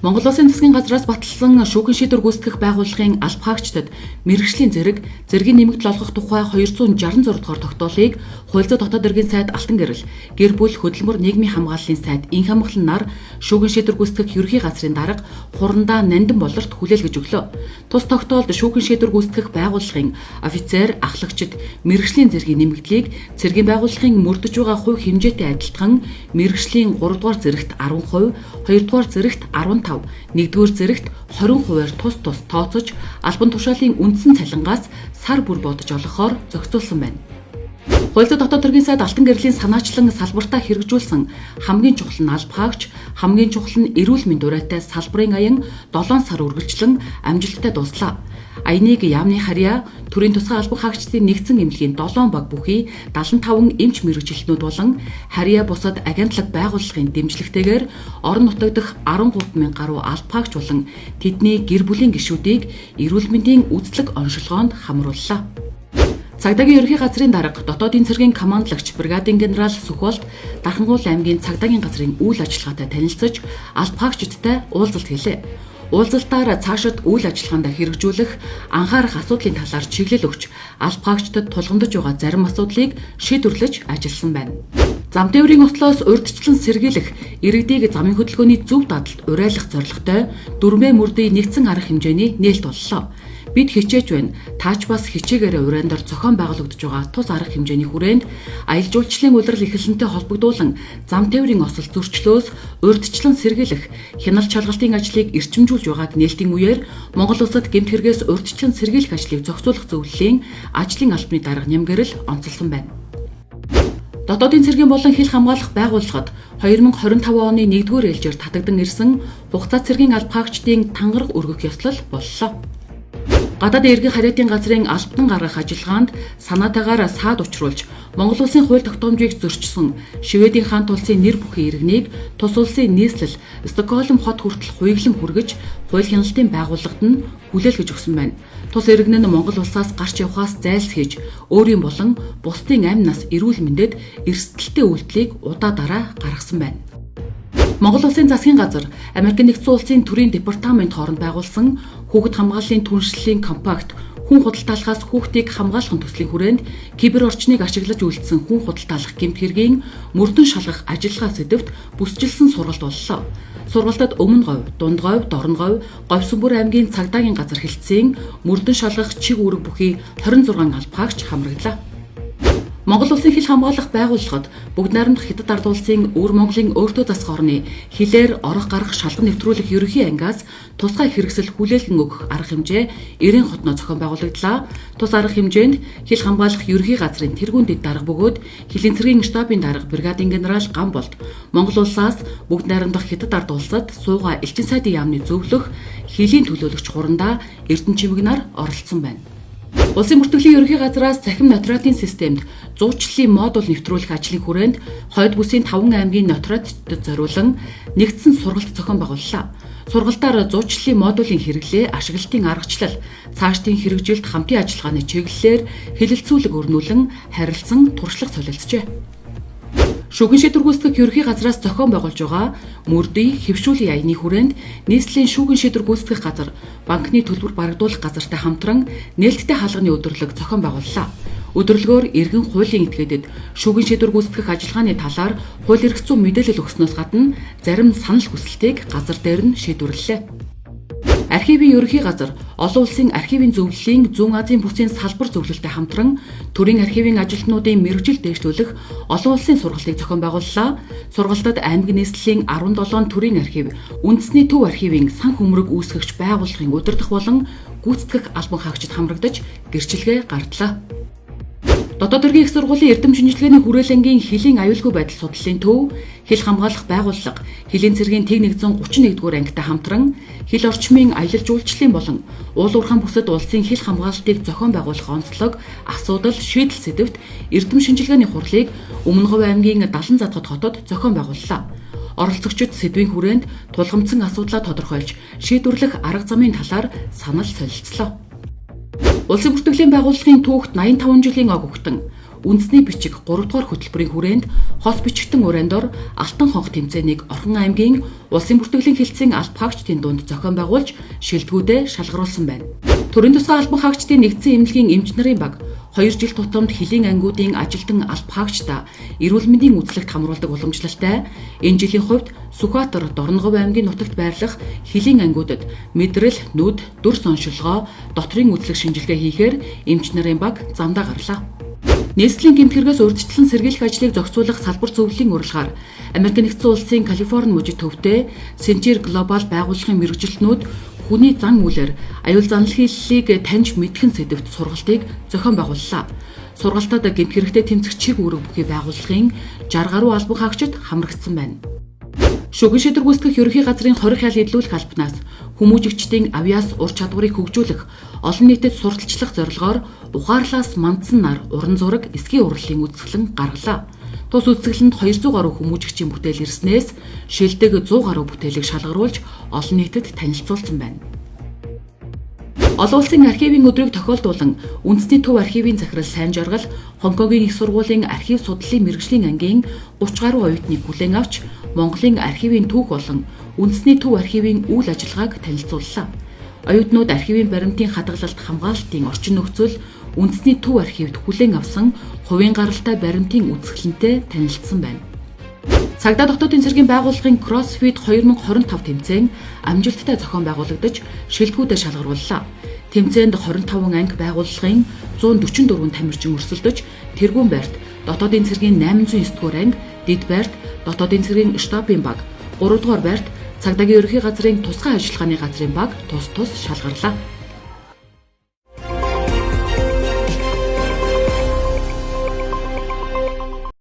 Монгол Улсын засгийн газраас баталсан шүүхэн шийдвэр гүйцэтгэх байгууллагын алба хаагчдад мэргэжлийн зэрэг, зэргийн нэмэгдэл олгох тухай 266 дугаар тогтоолыг хууль зүйн дотоод эргийн сайд Алтан гэрэл, гэр бүл хөдөлмөр нийгмийн хамгааллын сайд Инх амгалан нар шүүхэн шийдвэр гүйцэтгэх ерөнхий газрын дарга Хурандаа Нандин болорт хүлээлгэж өглөө. Тус тогтоолд шүүхэн шийдвэр гүйцэтгэх байгууллагын офицер, ахлагчид мэргэжлийн зэргийн нэмэгдлийг цэргийн байгууллагын мөрдөж байгаа хувь хэмжээтэй адилтхан мэргэжлийн 3 дугаар зэрэгт 10%, 2 дугаар зэрэгт 15, 1-р зэрэгт 20%-аар тус тус тооцож албан тушаалын үндсэн цалингаас сар бүр бодож олгохоор зохицуулсан байна. Хууль зүйн дотоод хэргийн сайд Алтан гэрлийн санаачлан салбартаа хэрэгжүүлсэн хамгийн чухал нь алба хаагч, хамгийн чухал нь эрүүл мэнд урайтай салбарын аян 7 сар үргэлжлэн амжилттай дууслаа. Аяныг яамны харьяа, төрийн тусгай албан хаагчдын нэгдсэн эмнэлгийн 7 баг бүхий 75 эмч мэргэжилтнүүд болон харьяа бусад агентлаг байгууллагын дэмжлэгтэйгээр орон нутаг дахь 13 мянган гаруй алба хаагч болон тэдний гэр бүлийн гишүүдийг эрүүл мэндийн үзлэг оншилгоонд хамрууллаа. Цагдаагийн ерөнхий газрын дарга, дотоодын цэргийн командлагч бригадын генерал Сүхболд Дархангуул аймгийн цагдаагийн газрын үйл ажиллагаатай танилцаж, алба хаагчидтай уулзалт хийлээ. Уулзалтаар цаашид үйл ажиллагаанд хэрэгжүүлэх анхаарах асуудлын талаар чиглэл өгч, алба хаагчдад тулгамдж байгаа зарим асуудлыг шийдвэрлэж ажилласан байна. Зам тээврийн ослоос урьдчилан сэргийлэх, иргэдийг замын хөдөлгөөний зөв дадалд уриалах зорилготой дөрмөө мөрдийн нэгдсэн арга хэмжээний нээлт боллоо. Бид хичээж байна. Таач бас хичээгээрээ уриан дор зохион байгуулагдаж байгаа тус арга хэмжээний хүрээнд аялал жуулчлалын улирал эхэлсэнтэй холбогдуулан зам тээврийн осол зөрчлөөс урьдчилан сэргийлэх хяналт шалгалтын ажлыг эрчимжүүлж байгааг нээлтийн үеэр Монгол улсад гэмт хэрэгээс урьдчилан сэргийлэх ажлыг зохицуулах зөвлөлийн ажлын албаны дарга Нямгэрэл онцолсон байна. Дотоодын цэргийн болон хил хамгаалах байгууллагад 2025 оны 1-р ээлжээр татагдан ирсэн хугацаа цэргийн алба хаагчдын тангараг өргөх ёслол боллоо. Гадаад иргэн харьяатын газрын албадан гаргах ажиллагаанд санаатайгаар саад учруулж Монгол улсын хууль тогтоомжийг зөрчсөн Шведийн хаант улсын нэр бүхий иргэнийг тус улсын нийслэл Стокгольм хот хүртэл хуйглан хүргэж хууль хяналтын байгууллагад нь хүлээлгэж өгсөн байна. Тус иргэн нь Монгол улсаас гарч явхаас зайлсхийж өөрийн болон бусдын амь нас эрүүл мэндэд эрсдэлтэй үйлдэлийг удаа дараа гаргасан байна. Монгол Улсын засгийн газар Америк Нэгдсэн Улсын төрийн департамент хооронд байгуулсан хүүхэд хамгааллын түншлэлийн компакт хүн худалдаалахаас хүүхдийг хамгаалах төслийн хүрээнд кибер орчныг ашиглаж үйлдсэн хүн худалдаалах гэмт хэргийн мөрдөн шалгах ажиллагаа сэдэвт бүсчилсэн сургалт боллоо. Сургалтад Өмнө говь, Дунд говь, Дорн говь, Говьсүмбүр аймгийн цагдаагийн газар хэлтсийн мөрдөн шалгах чиг үүрэг бүхий 26 алба хаагч хамрагдлаа. Монгол Улсын хил хамгаалах байгууллагад бүгд найрамдах Хятад ард улсын өвөр Монголын өөртөө засах орны хилээр орох гарах шалган нэвтрүүлэх ерөнхий ангиас тусгай хэрэгсэл хүлээлгэн өгөх арга хэмжээ 90 хотноо зохион байгуулагдлаа. Тус арга хэмжээнд хил хамгаалах ерөнхий газрын тэргуун дэд дарга бөгөөд хөлийн цэргийн штабын дарга бригадын генерал Гамболд Монгол улсаас бүгд найрамдах Хятад ард улсад суугаа элчин сайдын яамны зөвлөх хөлийн төлөөлөгч хурандаа Эрдэнэ Чимэгнар оролцсон байна. Улсын бүртгэлийн ерөнхий газраас цахим нотариатын системд зуучлалын модуль нэвтрүүлэх ажлын хүрээнд хойд бүсийн 5 аймгийн нотариатчдад зориулан нэгдсэн сургалт зохион байгууллаа. Сургалтаар зуучлалын модулийн хэрэглээ, ашиглалтын аргачлал, цаашдын хэрэгжилт хамтын ажиллагааны чиглэлээр хэлэлцүүлэг өрнүүлэн харилцан туршлага солилцжээ. Шүүхэн шийдвэр гүйцэтгэх ерөнхий газраас зохион байгуулж байгаа мөрдий хэвшүүлийн аяны хүрээнд нийслэлийн шүүхэн шийдвэр гүйцэтгэх газар банкны төлбөр барагдуулах газартай хамтран нээлттэй хаалганы өдөрлөг зохион байгууллаа. Өдөрлөгөөр иргэн хуулийн этгээдэд шүүхэн шийдвэр гүйцэтгэх ажиллагааны талаар хууль эрх зүйн мэдээлэл өгснөөс гадна зарим санал хүсэлтийг газар дээр нь шийдвэрлэлээ. Архивын ерөнхий газар олон улсын архивын зөвлөлийн Зүүн Азийн бүсийн салбар зөвлөлтөй хамтран төрийн архивын ажилтнуудын мэргэжил дэвшлүүлэх олон улсын сургалтыг зохион байгууллаа. Сургалтад аймаг нийслэлийн 17 төрийн архив, үндэсний төв архивын сан хөмрөг үүсгэгч байгууллагын удирдах болон гүйцэтгэх албан хаагчид хамрагдаж гэрчилгээ гардлаа. Дотоод хэргийн их сургуулийн эрдэм шинжилгээний хүрээлэнгийн хөлийн аюулгүй байдал судлалын төв, хил хамгаалах байгууллага, хөлийн цэргийн тэг 131-р ангитай хамтран хил орчмын аялал жуулчлалын болон уул уурхайн бүсэд улсын хил хамгаалалтыг зохион байгуулах онцлог асуудал шийдэл сэдэвт эрдэм шинжилгээний хурлыг Өмнө Говь аймгийн Далан задгад хотод зохион байгууллаа. Оролцогчид сэдвийн хүрээнд тулгамдсан асуудлаа тодорхойлж шийдвэрлэх арга замын талаар санал солилцлоо. Улсын бүртгэлийн байгууллагын түүхт 85 жилийн ог өгтөн үндэсний бичиг 3 дугаар хөтөлбөрийн хүрээнд хос бичгтэн ураан дор Алтан хонх тэмцээнийг Орхон аймгийн улсын бүртгэлийн хэлтсийн алба хаагчдын дунд зохион байгуулж шилдэгүүдээ шалгаруулсан байна. Төрийн тусгай албан хаагчдын нэгдсэн эмнэлгийн эмч нарын баг 2 жил тутамд хөлийн ангиудын ажилтан алба хаагчдаа эрүүл мэндийн үзлэгт хамруулдаг уламжлалтай. Энэ жилийн хувьд Сүхбаатар Дорноговь аймгийн нутагт байрлах хөлийн ангиудад мэдрэл, нүд, дүрс оншилгоо, дотрын үзлэг шинжилгээ хийхээр эмч нарын баг замдаа гарлаа. Нийслэлийн гэмт хэрэгээс урьдчилан сэргийлэх ажлыг зохицуулах салбар зөвлөлийн урилгаар Америк нэгдсэн улсын Калифорни мужид төвтэй Сэнчир Глобал байгууллагын мэргэжилтнүүд хүний зан үйлээр аюул заналт хийллийг таньж мэдхэн сэдэвт сургалтыг зохион байгууллаа. Сургалтад гэмт хэрэгтэй тэмцэх чиг үүрэг бүхий байгууллагын 60 гаруй албан хаагчид хамрагдсан байна. Шүүхийн шийдвэр гүйцэтгэх ерөнхий газрын хорих ял эдлүүлэх албанаас хүмүүжигчдийн авьяас ур чадварыг хөгжүүлэх, олон нийтэд сурталчлах зорилгоор ухаарлаас мандсан нар уран зураг эсгийн урлалын үзэсгэлэн гаргалаа. Тус үзэсгэлэнд 200 гаруй хүмүүжигчийн бүтээл ирснээс шилдэг 100 гаруй бүтээлийг шалгаруулж олон нийтэд танилцуулсан байна. Олон улсын архивын өдрийг тохиолдуулан үндэсний төв архивын захирал Сайн Жаргал Хонконгийн их сургуулийн архив судлалын мэргэжлийн ангийн 30 гаруй оюутныг хүлээн авч Монголын архивын түүх болон үндэсний төв архивын үйл ажиллагааг танилцууллаа. Оюутнууд архивын баримтын хадгалалт хамгаалалтын орчин нөхцөл, үндэсний төв архивд хүлээн авсан хувийн гаралтай баримтын үзэсгэлэнтэй танилцсан байна. Цагдаа дотоодын цэргийн байгууллагын CrossFit 2025 тэмцээн амжилттай зохион байгуулагдаж шилдэгүүдэд шалгарууллаа. Тэмцээнд 25 анги байгууллагын 144 тамирчин өрсөлдөж, тэргүүн байрт дотоодын цэргийн 809 дугаар анги, дэд байрт дотоодын цэргийн штабын баг, 3 дугаар байрт цагдаагийн ерөнхий газрын тусгай ажиллагааны газрын баг тус тус шалгарлаа.